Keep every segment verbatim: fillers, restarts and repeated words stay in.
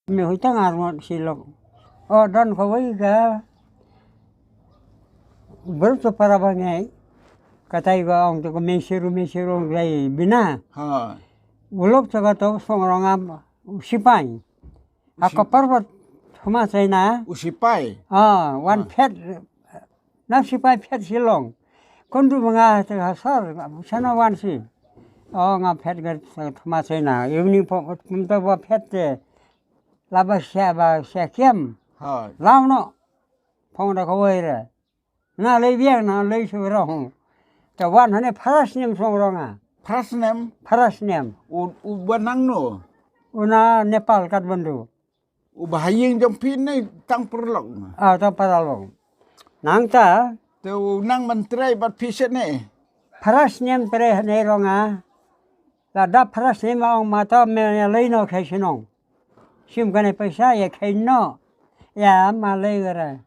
Me huta ngar ngot silok. O don ko wei ga. Ber to para bangai. Katai ga ong to ko me siru me siru ong gai bina. Ha. Ulok to ka to song rong am sipai. Ako parbat huma sai na. U sipai. Ah, wan phet. Na sipai phet silong. Kondu manga te hasar sana wan si. Oh, nga phet ga huma sai na. Evening pom to ba phet te. Laba sia ba sia kiam. Ha. Lau no. Phong da kawai re. Na lei biang na lei su rong. Ta wan hane pharas nem song rong a. Pharas nem? Pharas nem. U u banang no. Una Nepal Kathmandu. U bahaying jong phi ne tang perlok. Ah, tang perlok. Nang ta. Te u nang mentrai bat phi set ne. Pharas nem tre hane rong a. La da pharas nem ong mata me lei no khai sinong. Sim kane paisa ya khain no. Ya ma lei gara.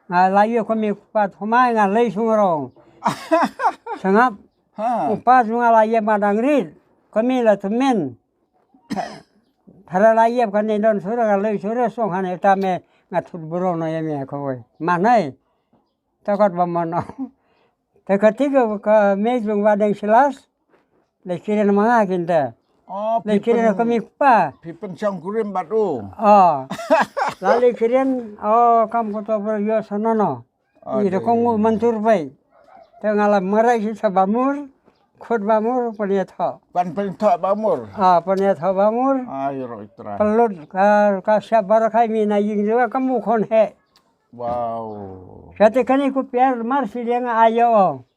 Nga la yo kami kupat humai nga lei sungrong. Sangap. Ha. Upat nga la ye madang rit. Kami la temen. Thara la ye kane don sura nga lei sura song hane tame nga thut burong no ya me kawai. Manai. Takot ba mano. Te kati ka ka me jung ba deng silas. Le kiren manga kinta. Oh, le kiren ka mi pa. Phi pen chong kurim bat u. Oh. La le kiren oh kam ko to bro yo sanono. Ida ko ngu mantur bai. Te ngala marai si sa bamur. Khut bamur pania tho. Pan pen tho bamur. Ah pania tho bamur. Ai roi trai. Pelut ka ka siap barakai mi na ying juga kamu kon he. Wow. Kate kane ku piar mar si liang ayo.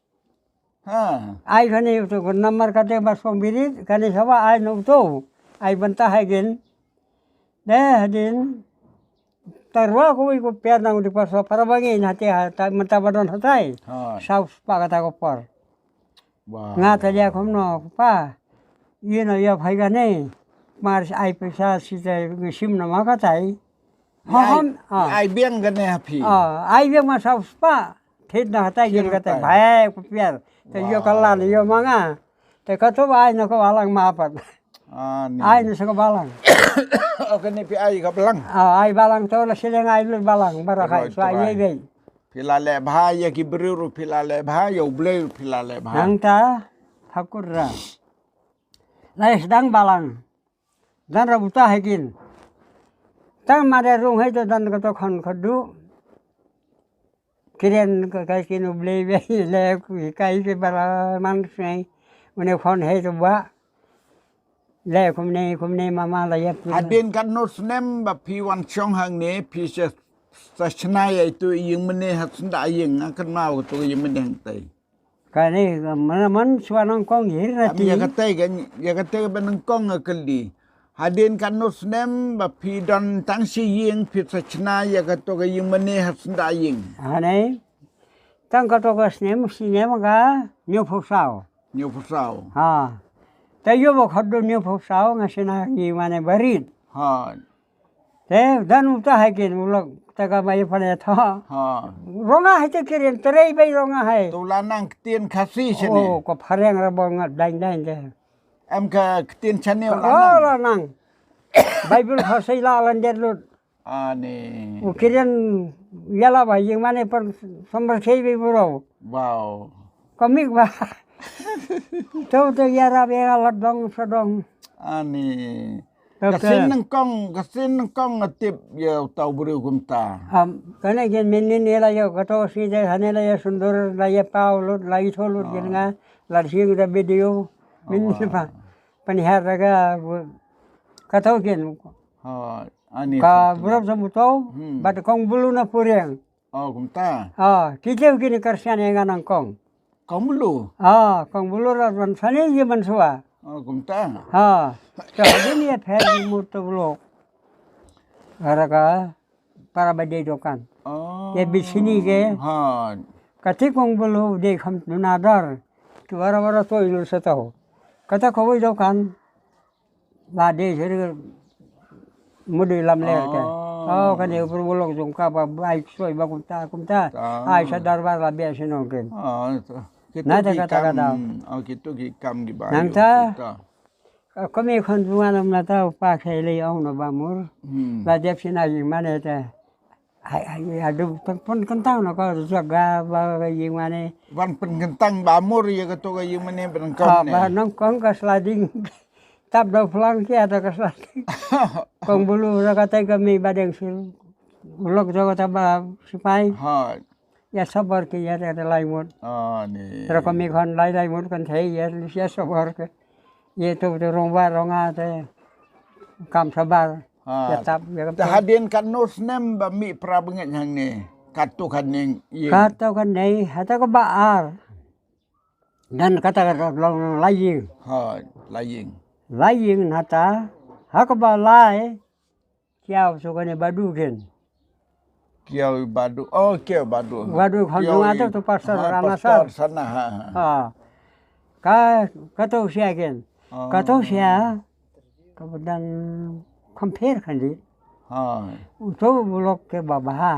Ha. Ai kane uto ku namar kate ba song birit kane sawa ai no uto. Ai banta hai gen. Deh din. Tarwa ku ku piar nang di paso para bangi na te ha ta menta badon hatai. Ha. Sau spa kata ko por. Nga ta lia khom no pa. Ino yo phai ga ne. Mar ai pisa si te ngsim na ma ka tai. Hon. Ai biang ga ne ha phi. Ai biang ma sau spa. Thit na ka tai gin ka tai. Bhai ku piar. Te yo ka lan yo ma nga. Te ka to ai na ko alang ma pat. Ai na sa ko balang. Oke ni phi ai ka balang. Ai balang to la sileng ai lut balang barakai. So ai ye. Phi la leh bha ïa ki briew ruh phi la leh bha ïa U Blei ruh phi la leh bha. Nangta thakur ra. Lai sdang balang. Dan ra buta hai kin. Tang ma de rung hai to dan ka to khon khodu. Kiren ka kai kin U Blei be le ku kai ke bara man snei. Une khon hai to ba. Le kumne kumne mama la yap. Hadien katno snem ba phi wan shong hangne phi sa sa shna ïa itu ïing mane ha syndah ïing, nga kynmaw katu ïing mane hangtai. Kane man man swa nangkong hir na ti. Ïa katai ka ïa katai ka ba nangkong nga kylli. Hadien katno snem ba phi don tang shi ïing phi sa shna ïa katu ka ïing mane ha syndah ïing. Hane. Tang katu ka snem snem ka hynñiewphew saw. Hynñiewphew saw. Ha. Te ïoh ba khot dun hynñiewphew saw nga shna ïing mane barit. Ha. Te dan uta hai kin u lok te ka bai pale tho. Ha. Ronga hai te kirin trei bai ronga hai. Tu la nang ktien Khasi shane. Oh, ko phareng ra bol ngat dain dain te. Em ka ktien shane la nang. La nang. Bible Khasi la lan det lut. Ani. U kirin yala ba ïing mane per somber sei bi bro. Wow. Komik ba. Tau te yara be la dong sa dong. Ani. Ka sin nyngkong, ka sin nyngkong nga tip ïa uta u briew kumta. Am, kane gen men ne la ïa kato si de hane la ïa sundur la ïa pau lut la ïa tho lut gen nga la sing da video. Min pa. Panihar raga kato gen. Ha. Ani ka brop sa muto, hmm, bat kong bulu na puriang. Oh, kumta. Ah, ki jeu kini karsian yang anang kong. Kong bulu. Ah, kong bulu ra ban sani ye ban suwa. Oh, kumta. Ha. Ka hadin ye pher di muto bulu. Ara ka para ba dei dokan. Oh. Ye bisini ke. Ha. Kati kong bulu dei kham nunadar. Ki wara wara to ilu sa tahu. Kata kawai dokan. Ba de sir mudu lam ler ke. Oh, kane u perbolok jong ka ba ai soi ba kumta kumta. Ai sa darbar la bia sino ken. Na ta kata kata. Oh, kitu ki kam ki ba. Nang ta. Ka kmie khon jong nga na mynta u pa Khailei ong na Bamur. Hmm. La dep shi na ïing mane te. Hai, hai, adu pun, pun kyntang na ka jaka ba ïing mane. Wan pun kyntang Bamur ïa kato ka ïing mane ba nyngkong. Ah, ne. Ba nyngkong ka sliding. Tap da phlang kia da ka sliding. Kong bulu da ka tai ka mi ba deng sul. Ulok da ka ta ba sipai. Ha. Ïa sabar ki ïa da lai mut. Ah, ni. Tera kmie khon lai lai mut kan thei ïa, ïa sabar ki. Ïa tu tu rong ba rong a te. Kam sabar. Ha. Ïa tap ïa kam. Te hadien katno snem ba mih para bangeit hangne? Kato kane ïa. Kato kane, hata ka ba ar. Dan kata ka long lai ïing. Ha, lai ïing. Lai ïing nata, ha ka ba lai. Kiaw so kane Badu ken. Kiaw Badu. Oh, Kiaw Badu. Badu khon jong nga tu, tu pastor Ranasar. Pastor sana, ha, ha. Ha. Ka, kato sia ken. Oh. Kato sia. Ka ba dang compare kan di. Ha. Uto bulok ke baba ha.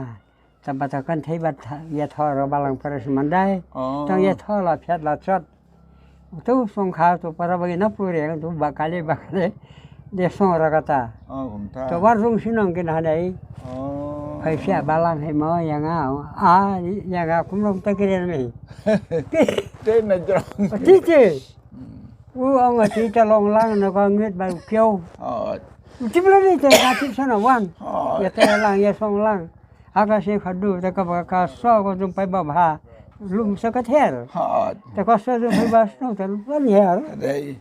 Taba ta kan thei bat ha, ïa thor balang pares mandai. Oh. Tang ïa thor la phiat la chot. Uto song kha to para bagi na pure to ba kale ba kale. De song ra kata. Oh, kumta. To war song sinong kin hanai. Oh. Phai sia balang hai mo ïa nga. Ah, ïa nga kum long ta kiren mi. Te na jrong. Ti ti. Hmm. U ong a ti ta long lang na ka ngit ba u kiaw. Oh. U ti bla ni te ka ti sana wan. Oh. Ïa te lang ïa song lang. Ha ka sing khadu te ka ba ka so ko jong pai ba bha. Lum sa ka ther. Oh. Te ka so jong pai ba sno te lum her. Dei.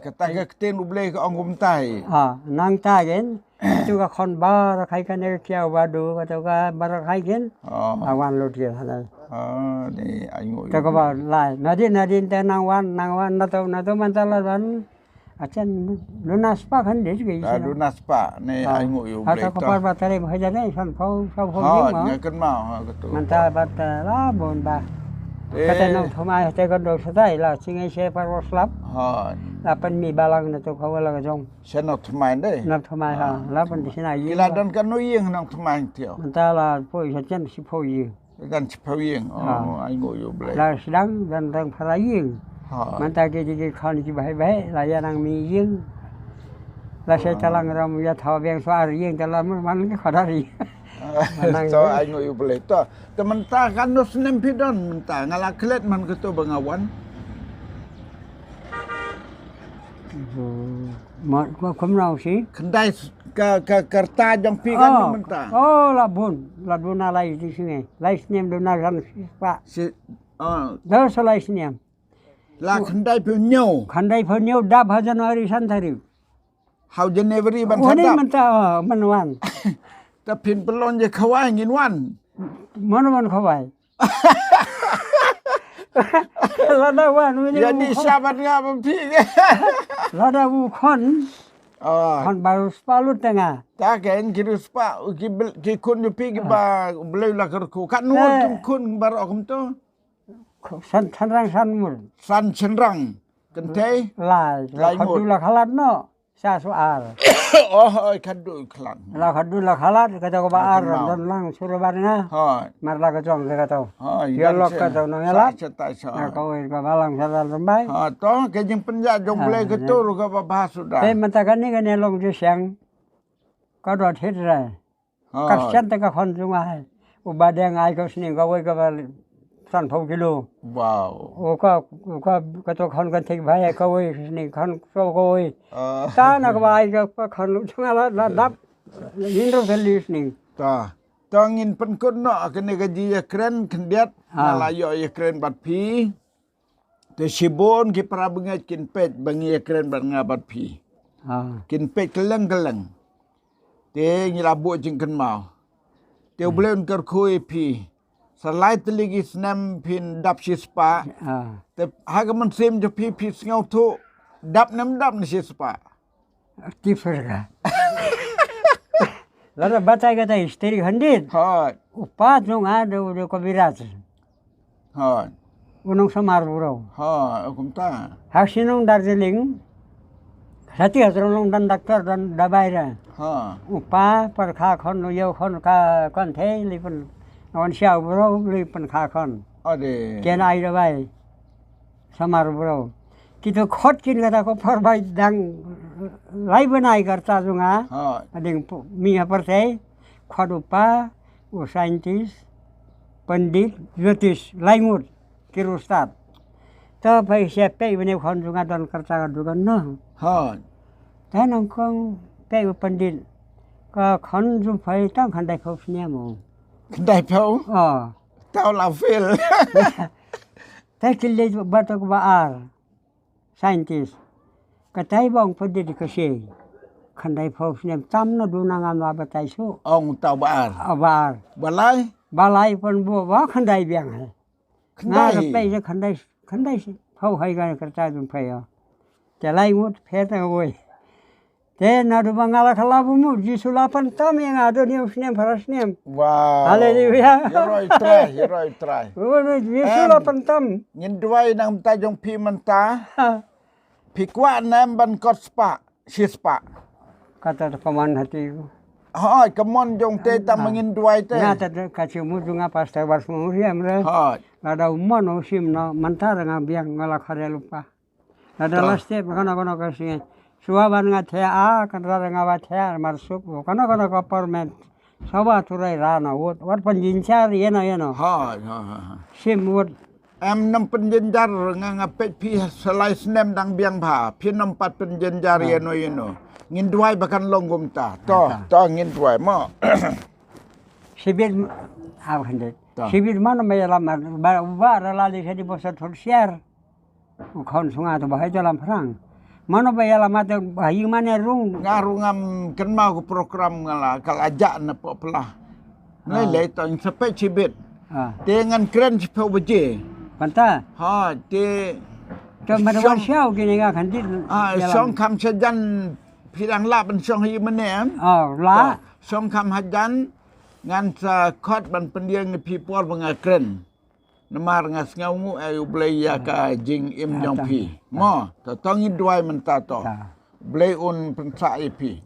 Kata ka ktien U Blei ka ong kumta hi. Ah, nangta gen. Tu ka khon ba ra khai kane ka Kiaw Badu, kata ka ba ra khai gen. Oh. A wan lut gen hanai. Ah, ni ai ngu. Ta ka ba lai. Nadin, nadin te nang wan, nang wan, na to, na to man ta la wan. Achen, luna spa kan de ke. Ah, luna spa, ni ai ngu ïa U Blei. Hata ka par ba tare ma haja ne, san pau, san pau. Ha, ni kan ma, ha, katu. Man ta ba ta la bon ba. Eh. Kata nong thumai, te kan do satai la, singai se par wa slap. Ha. La pan mi balang na to ka wala ka jong. Sa nong thumai dei. Nong thumai ha. Ah, la pan di sina ïing. Ki la don kano ïing nong thumai tiaw. Man ta la poi sa chen si poi ïing. Don shiphew ïing. Oh, ai ngu ïa U Blei. La sdang don tang phra ïing. Ha. Man ta ki ki khon ki bhai bhai la ïa nang mi ïing. La sa talang ram ïa thaw biang so ar ïing ta la man ki khodar ïing. To ai ngu ïa U Blei to. Te man ta kano snem phi don man ta nga la klet man kato ba nga wan. Ma, ma, kumno si? Khyndai s-, ka, ka, ka rta jong phi kan mynta. Oh, la bun, la duna lai ti sini. Lai snem duna san spah. Si, oh. Dah sa lai snem. La khyndai phew hynñiew. Khyndai phew hynñiew dap ha January san tarik. Ha January ban sa dap. Mynta, oh, man wan. Ta phin pynlong je khawai ngin wan. Man wan khawai. Lada wan, ïa di sabat nga ba phi. Lada u khon. Ah. Khon baru spah lut tanga. Ta ken ki ru spah, ki bel-, ki khun yu phi ki ba bleu la kyrkhu. Kan nu ki khun baroh kumto. San, san rang san mul. San shynrang. Kynthei? Lai, lai mul. Khadduh la khalat noh. Sa su ar. Oh, oi, khadduh khalat. La khadduh la khalat, kata ko ba ar, don lang suruh bar nga. Hoi. Mar la ka jong ka kata. Hoi, ïa lok kata nong ïa lap. Sa, sa, sa. Na ka oi ka balang sa dal rembai. Ha, to, ka jingpynjah jong Blei ka tur ka ba bha suda. Te mynta kane kane long ju siang. Ka dot hit rai. Ka shen te ka khon jong nga hai. U ba deng ai ka sning kawei ka ba san phew kilo. Wow. U ka, u ka, ka to khon kan thik bha hai kawei sning khon so kawei. Ah. Ta na ka ba ai ka khon jong nga la, la dap. Yin ro ka li sning. Ta. Ta ngin pynkut noh kane ka ji ïa kren khyndiat. Ah. Nga la ïoh ïa kren bad phi. Te shibun ki para bangeit kin peit ba ngi ïa kren bad nga bad phi. Ah. Kin peit kylleng kylleng. Te ngi la buh jingkynmaw. Te U Blei un kyrkhu ïa phi. Sa lai tylli ki snem phin dap shispah. Ah. Te ha ka mynsiem jong phi phi sngewthuh dap ne ym dap ne shispah. Ti pyrkhat. Lada batai kata history khyndiat. Hoi. U pa jong nga dei u, dei u Kaviraj. Hoi. U nong Samar Bro. Hoi, kumta. Ha shnong Darjeeling. Sati ha shnong nong don doctor don dabai ra. Hoi. U pa pyrkhat khon u ïew khon ka kynthei lei pyn. Nong Siaw Bro lei pyrkhat khon. Ade. Ken ai dabai. Samar Bro. Kito khot kin kata ko par bai dang lai bnai ka rta jong nga. Ha. Ading pu-, mi ha pyrthei, khot u pa, u scientist, pandit, jyotish, lai ngut, ki riewstad. To phi sa peit bnai khon jong nga don ka rta ka dukan noh. Ha. Ta nang kong peit u pandit. Ka khon jong phi tang khyndai phew snem mo. Khyndai phew? Oh. Tau la fail. Ta ki leit ba to ba ar. Scientist. Katai bong phi dei ka shi. Khyndai phew snem tam na duna ngam la batai su. Ong tau ba ar. Ah, ba ar. Ba lai? Ba lai pon bu ba khyndai biang hai. Nga Khyndai. Ka pei je khyndai, khyndai phew hai ka ka ta dun pei ya. Te lai ngut phe ta woi. Te na du ba nga la khala bu mu, Jisu la pan tam ya nga do ni snem para snem. Wow. Hallelujah. Heroi trai, heroi trai. Jisu la pan tam. Ngin duai nang ta jong phi mynta. Ha. Phi kwah nem ban kot spah, shi spah. Kata ta paman hati ku. Hoi, kamon jong te ta mangin duai te. Nga ta ka chi mu jong nga pastor bar mu riam re. Hoi. Lada u mon u sim no, mynta nga biang nga la khare lupa. Lada last step kono kono ka singe. Sua ban nga thia a, kan ra nga ba thia mar suk. Kono kono ka permit. Saba turai rana wot, wat panjinchar yeno yeno. Ha, ha, ha, ha. Sim wot. Em nam panjinjar nga nga pet pi salai snem dang biang ba. Pi nam pat panjinjar yeno yeno. Ngin duai bakan long gum ta. To, to ngin duai mo. Sibit, ha, khandet. Sibit mana mai lamar, ba, ba rala di sedi bosa thur siar. U khon sunga tu bahai jalan perang. Mano ba ïa lama te ba ïing mane rung. Nga rung am kynmaw ka program nga la ka la jak na pop pla. Lei lei tong sepe chibit. Te ngan kren sepe baje. Panta. Ha te. To mada wan siaw kini nga khandit. Ah, song kam sajan pidang la ban song hi mane. Oh, la. Song kam hajan ngan sa khot ban pendiang ni pi por ba nga kren. Namar nga sngew ngu ai u Blei ïa ka jingim jong phi. Mo, to to ngi duai mynta to. Blei un pynsah ïa phi.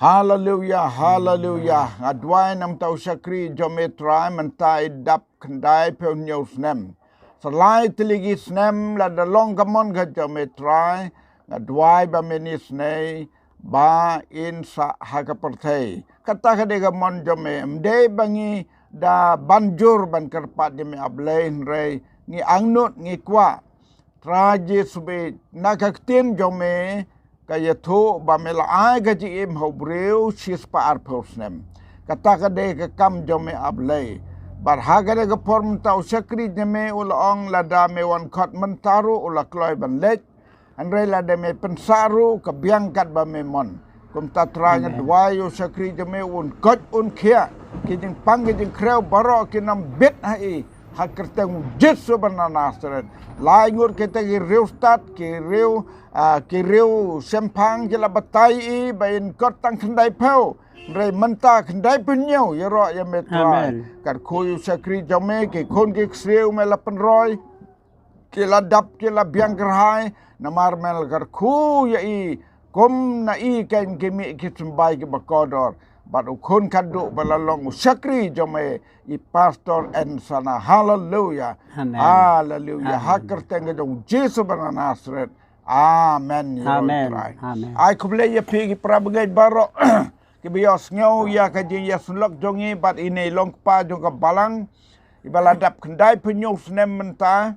Haleluya, haleluya. Nga duai namta u shakri jong me Trai mynta i dap khyndai phew hynñiew snem. Sa lai tylli ki snem lada long ka mon ka jong me Trai. Nga duai ba me ni snei ba in sah ha ka pyrthei. Kata ka dei ka mon jong me, ym dei ba ngi da ban jur ban kyrpad ïa me A Blei hynrei ngi angnud ngi kwah. Trai Jisu beit na ka ktien jong me ka ïathuh ba me la ai ka jingim ha u briew shispah arphew snem. Kata ka dei ka kam jong me A Blei. Bad ha ka dei ka por mynta u shakri jong me u la ong lada me wan khot mynta ruh u la kloi ban leit. Hynrei lada me pynsah ruh ka biang kat ba me mon. Kumta Trai nga duwai ïa u shakri jong me un koit un khiah ki jingpang ki jingkhrew baroh ki nang bit ha i ha kyrteng u Jisu ba na Nasareth. Lai ngut kita ki riewstad ki riew, ah, ki riew shemphang ki la batai i ba in kot tang khyndai phew. Hynrei mynta khyndai phew hynñiew ïaroh ïa me Trai. Kyrkhu ïa u shakri jong me ki khun ki ksiew me la pynroi. Ki la dap ki la biang kyrhai namar me la kyrkhu ïa i kum na i kein ki mih ki symbai kiba kordor. Bad u khun khadduh ba la long u shakri jong me i Pastor Ensana. Haleluya. Haleluya. Ha kyrteng ka jong u Jisu ba na Nasareth. Amen. Ai khublei ïa phi ki para bangeit baroh. Kiba ïohsngew ïa ka jingïasyllok jong ngi bad ine i long kpa jong ka balang iba la dap khyndai phew hynñiew snem mynta.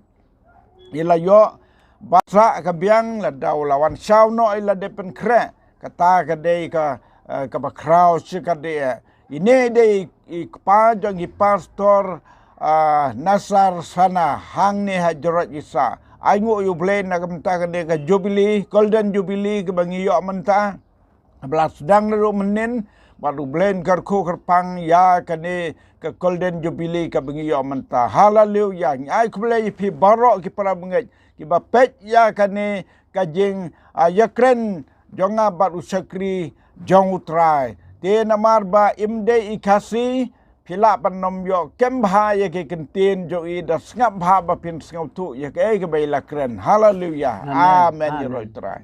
I la ïoh ba sah ka biang lada u la wan shaw noh i la dei pynkhreh. Kata ka dei ka, eh, kaba khraw shi ka dei, eh, ine dei i kpa jong i Pastor, ah, Nasar Sana hangne ha Jrot Isa. Ai nguh ïa u Blei na ka mynta ka dei ka Jubilee, Golden Jubilee kaba ngi ïoh mynta. Ba la sdang naduh mynnin bad u Blei un kyrkhu kyrpang ïa kane ka Golden Jubilee kaba ngi ïoh mynta. Haleluya. Ngi ai khublei ïa phi baroh ki para bangeit kiba peit ïa kane ka jing, ah, ïakren jong nga bad u shakri jong u Trai. Te namar ba im dei i Khasi phi lah ban ym ïoh kem bha ïa ki kyntien jong i da sngap bha ba phin sngewthuh ïa kaei kaba i la kren. Haleluya. Amen. Ïa roi Trai.